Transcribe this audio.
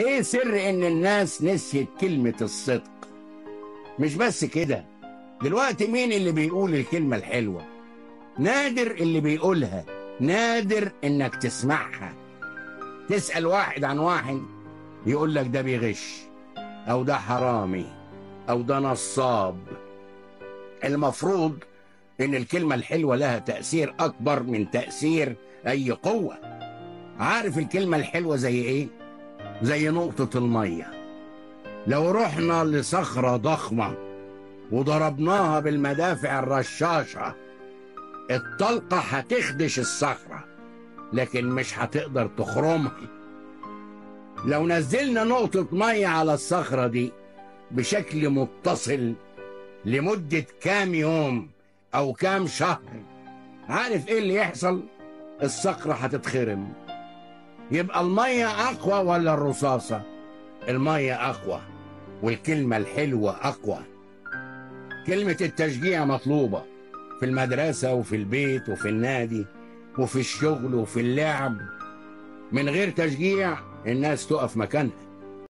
ايه سر ان الناس نسيت كلمة الصدق؟ مش بس كده، دلوقتي مين اللي بيقول الكلمة الحلوة؟ نادر اللي بيقولها، نادر انك تسمعها. تسأل واحد عن واحد يقول لك ده بيغش، او ده حرامي، او ده نصاب. المفروض ان الكلمة الحلوة لها تأثير اكبر من تأثير اي قوة. عارف الكلمة الحلوة زي ايه؟ زي نقطة المية. لو رحنا لصخرة ضخمة وضربناها بالمدافع الرشاشة، الطلقة هتخدش الصخرة لكن مش هتقدر تخرمها. لو نزلنا نقطة مية على الصخرة دي بشكل متصل لمدة كام يوم أو كام شهر، عارف إيه اللي يحصل؟ الصخرة هتتخرم. يبقى المية أقوى ولا الرصاصة؟ المية أقوى، والكلمة الحلوة أقوى. كلمة التشجيع مطلوبة في المدرسة وفي البيت وفي النادي وفي الشغل وفي اللعب. من غير تشجيع الناس تقف مكانها.